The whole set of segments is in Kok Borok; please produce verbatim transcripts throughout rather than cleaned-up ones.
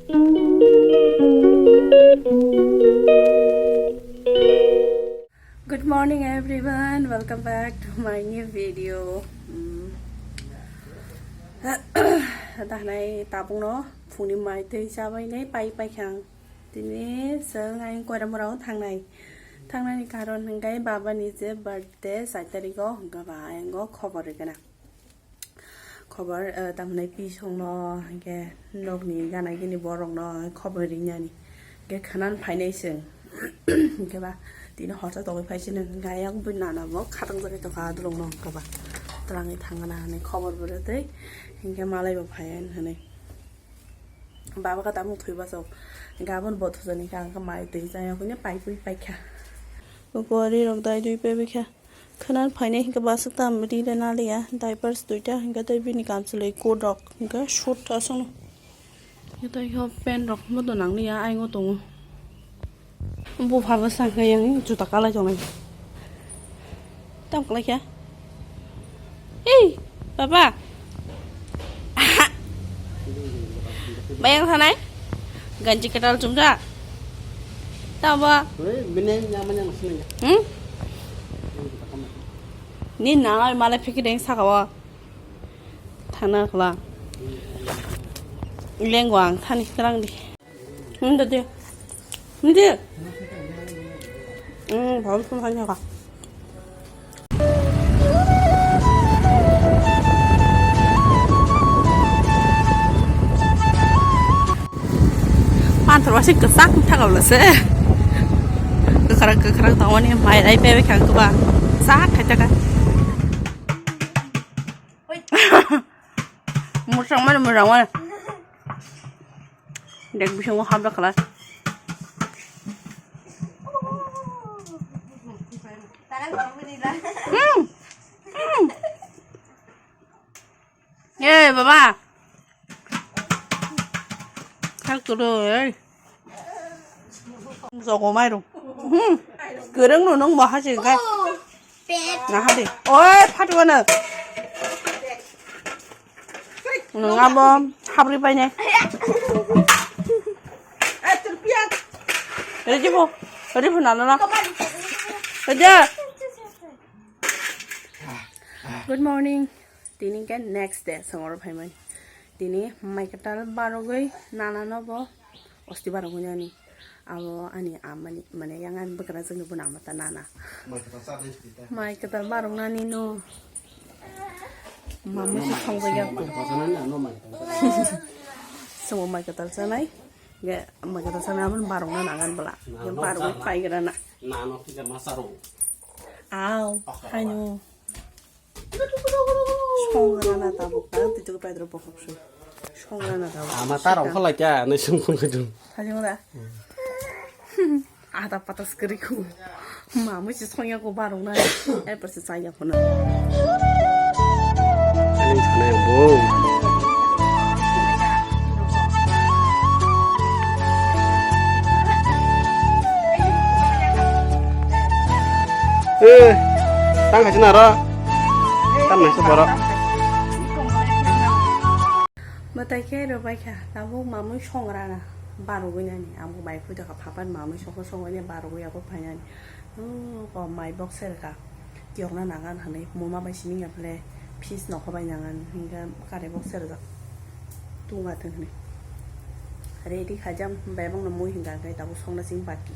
Good morning everyone, welcome back to my new video. Mm. Dahnai tabukno phungni mai twi chabainai pai paikha ang. Tini chwng ayang Koiramorao thangnai. Thangnaini karon hwnkhe babani je birthday sait tarigo hwnkhe ba ayango khobor rwgwna. Khobor, eh, tamhinai pisongno, hinkhe nokni gana gini borokno khobor rinani. Hinkhe khwnana phainai chwng. Hinkhe ba tini horsa tongwi phai sini, hinkhe ayang bui nana bo khatang jagwi tongkha adulongno, hinkhe ba twlangwi thangna hinwi khobor bo rwtwi, hinkhe malai bo phai hinwi. Baba khe tamo thwi bachok, hinkhe aboni bo thujani hinkhe ang khe mai twi chaya hwnwi pai pui paikha. Bo pori rok dai dui pebikha. Khwnana phainai hinkhe bwswk tam ri rwna liya, diapers duita, hinkhe tei bini kamchwlwi coat rok, hinkhe suit aswkno. Hinkhe tei o pant rok modo nang liya, ayang o tongo. Bupha bwsa hinkhe yang juta kalai tongnai. Tam kwlai kha. Ei, baba. Aha. Bayang thanai? Ganji kwtal chumjak. Tamo? Oi, bini nyama nyama sini. Hmm? Ni nanai malai phikideng saka o. Thangna khla. Lengwang thani kwrang di. Hmm, dadi. Hmm, di. Hmm, bagus pun hanya kak. Panthor wasik kesak thakau lase. Kekrang kekrang tawani mai rai pewe kang keba. Sak khai taka. Musang mana musang mana. Dek bisingo habda khala. Hmm. Hmm. Hey, baba. Khal kudu, hey. Jogo mairum. Hmm. Kereng no nong bahas kai. Naha de. Oi, phatuano. Nung abo habri paine. Ready po. Ready po nana na. Ready. Good morning. Tini ke next day songoro phaimani. Tini mai kwtal barogwi nana no bo osti barogwi nani. Abo ani amani mane yang ani bwkrajwkni bwna ama ta nana. Mai kwtal baroknani no. Mamwi se songbai ya ko. Songo mai kwtal chanai. Ge mai kwtal chanai abo barokna nangan bwla. Ge barokna paigrana. Nano kisa masaro. Aw, haino. Songrana tabuk ta, twi twi paidro bokhok swi. Songrana tabuk. Ama tarong kholai kya, nai sung khun khun. Hajung da. Ada patas kiri khu. Ma mui si songya ko barong na. Ai par si chaya ko na. Ani thane bo. Eh, tang khachi naro. Tam nai se borok. Mwtai khe rwbai kha, tabuk mamui songrana barogwi nani. Amo bai phuida kha phapan mamui sokho sokho ni barogwi abo phainani. Oh, ko mai bok serka. Kiyokna nangan hwnwi muma bai simi ya phle fis nokho bai nangan hinkhe kare bok serjak. Tunga thwng hwnwi. Ready kha jang bebak no mui hinka khe tabuk songna sing baki.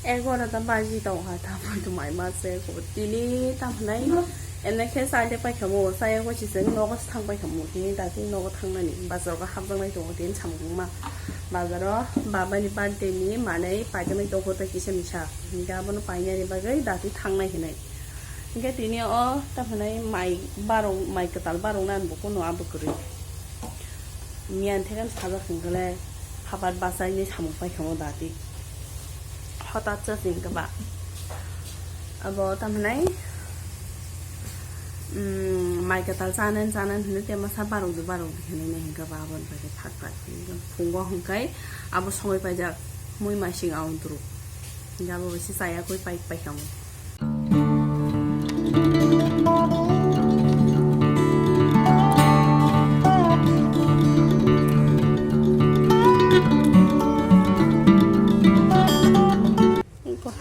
Egarota baji tong ha, tabuk to mai ma se ko tini tam hnai. Ene khe side pai khamo, saya ko si se nogo thang pai khamo, tini da tini nogo thang nani, bazar ko hapjak nai tongo, tini samung ma. Bazar o baba ni birthday ni manei pai khamo tong ko ta kisa misa. Hinkhe abono painani bagwi da tini thang nai hinai. Hinkhe tini o tam hnai mai barong, mai kwtal barong nan bo kuno abo kwrwi. Miyan thekhan sajak hinkhe le habar bachaini samung pai khamo dati. Hotat cha sing khe ba. Abo tam hnai, mm, mai kwtal chanan chanan hinwi te masa barong di barong di hinwi nai hinkhe ba aboni bagwi thak thak hinwi phungo hinkhai abo songwi paijak. Mui masing aundru. Jabo bisi saya koi pai pai kamu.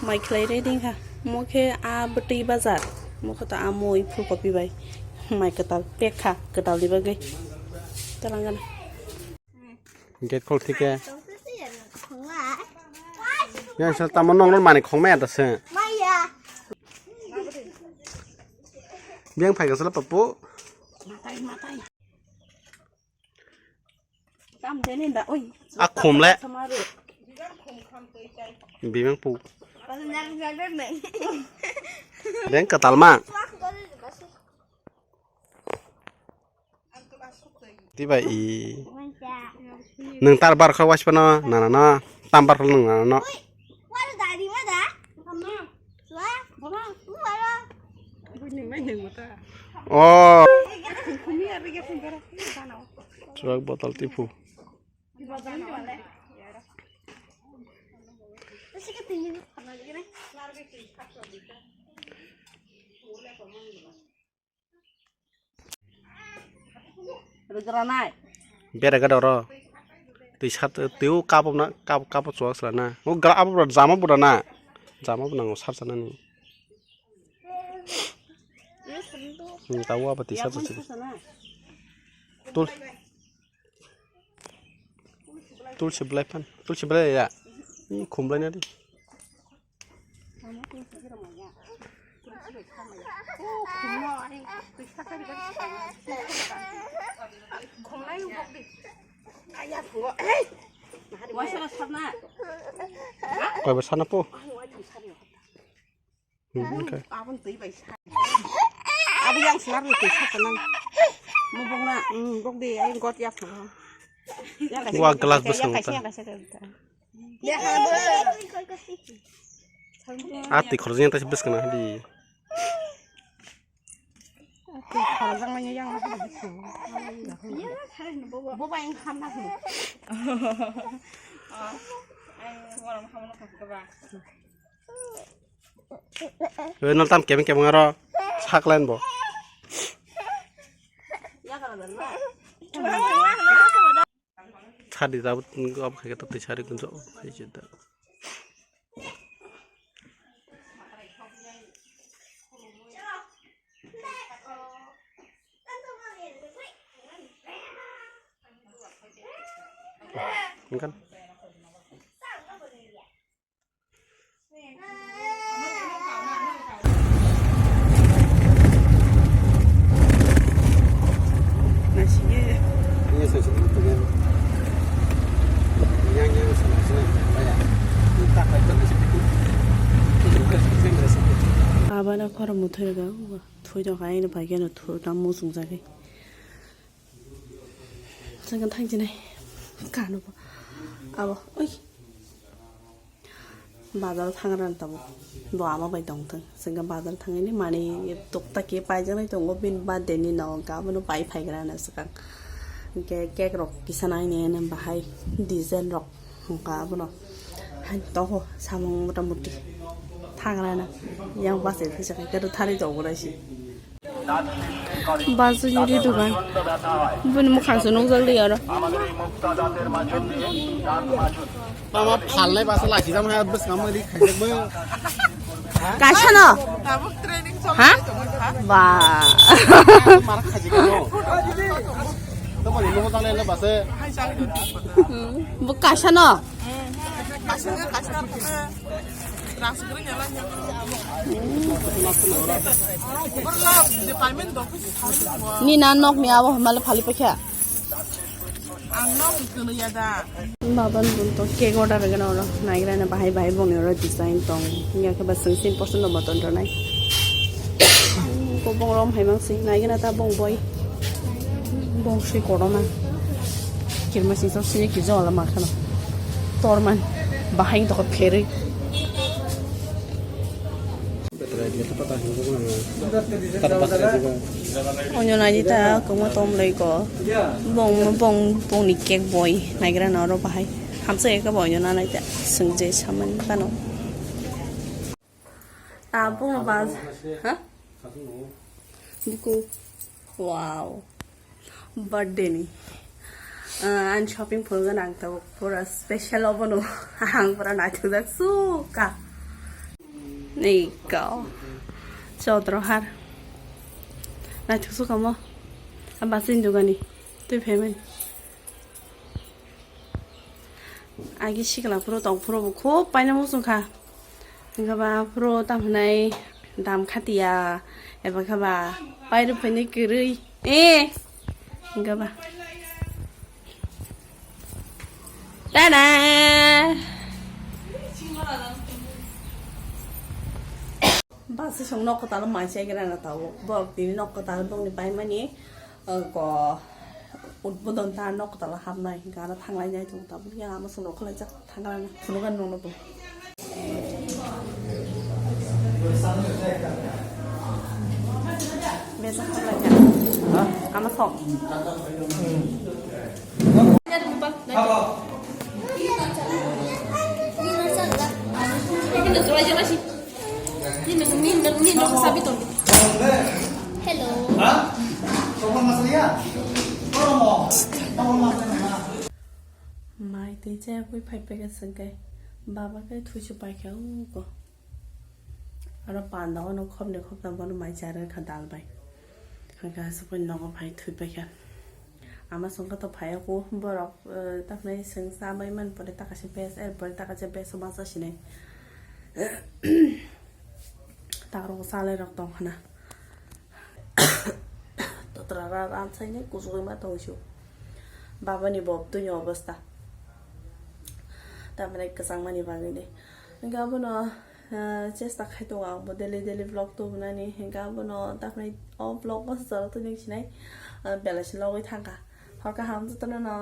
Mai khlai ready kha. Mo khe a bwtwi bazar. Mo khe to a mui phulkopi bai. Mai kwtal pek kha, kwtal ni bagwi. Talangana. Gate khol thike. Yang sal tamo nong nong mani khong maya ta se. Yang phai ka sala papu. A khum le. Bimang pu. Beng katal ma. Tiba i. Nung tar bar kha waispa no, nana no. Tam bar kha nung nana no. Oh. Chuak botol tipu. Rwgranai. Bere gada oro. Twi sat, twi o kap na, kap, kap o chuak sla na. O gra abo bra jama bura na. Jama bo nango sar sana ni. Hmm, tawa ba twi sat sini. Tul. Tulsi belai phan. Tulsi belai ya. Ni khum belai na di. Koi ba sana po. Hmm, okay. Abo yang senar ni tisa tenang. Mubong na, hmm, bok di, ayo got ya. Wa glass bwskango ta. Ati khorjin ta bwskana di. Ati khorjang manya yang na bwskango. Bo ba yang kham na. Oi, nol tam kebeng kebeng aro sak line bo. Sadi tabuk abo khai khe twi sari kunjo khai jeda. Engkan. Abana khoro muthoi ga, thui tong kha, ani pai khe no thur tam muchung jagwi. Chwng thang jinai kanu bo abo oi. Bazar thangrani tabuk bo ama bai tongthwng, chwngkhe bazar thangwi mani tokta khe paijaknai tongo, bini birthday ni nogo, abono bai phaigrana swkang. Hinkhe cake rok kisa nainai bahai design rok hwnka abono. Hai tongo samung mota moti thangrana, yang bachai thwijak khe thari tongo naisi. Bajuni ri dugan. Bini mukhang se nukjak li aro. Mama phalnai basa lachijak hai bwskango ri khaijak bo. Kaisa no? Ha? Ba. Mar khaijak no. Bo kaisa no? Nina nok ni abo hamale phali pakha. Ang nok ni kunu ya da. Baban bun to cake order gana oro naigra na bahai bahai bong ni oro design tong. Ya ke ba sing sin poson no moton ronai. Ko bong rom hai mang sing naigra ta bong boy. Bong si korona. Kirma sing so sini kijo ala ma khana. Torman bahai to ko phere. Onyo naidi ta kamo tom loi ko. Bong bong bong ni cake boy naigra na oro bahai. Amsa eka boyo na naita sungje samani pano. Tabung no bas. Ha? Buku. Wow. Birthday ni. Ah, ang shopping phulga nang tabo pura special obono. Ang pura naithok jak suka. Nei ka. Chodro har. Naithok suka mo. Abasin dugani. Tui phaimani. Agi sikla phuru tong phuru bo khub paina muchung kha. Hingkha ba phuru tamo hinai dam khatiya eba kha ba pairwk phainai kwrwi. Eh! Hingkha ba. Tada! Basi song nok kwtal mai chai gra na tao. Borok tini nok kwtal bongni paimani, eh, ko udbodon ta nok kwtal hapnai. Gara thanglai nai tung tabo ya ama song nok kwlai jak thanglai na. Phunuk an nong no bo. Besa hablai ka. Ha? Ama song. Hello. Mai tei chaya pui phai peka sengkai. Baba kai thuisu paikha uko. Aro panda ono khopni khopta bono mai chara kha dal bai. Hingke aswk bai nogo phai thwi paikha. Ama songkha to phaiya ko borok, eh, taknai sengsa bai man pore takasi bes, er pore takasi bes ma sa sinai. Takrok salai rok tong khana. Totra ra ran sai ne kuchugwi ma tong sio. Baba ni bob twi ni obostha. Tamre kwchang mani bagwi ni. Hingke abono Ah, chesta khai tongo ang bo daily daily vlog tubunani, hingke abono takhnai o vlog o jora tini sinai, ah, belai se logoi thangkha. Hor kaham jotono no.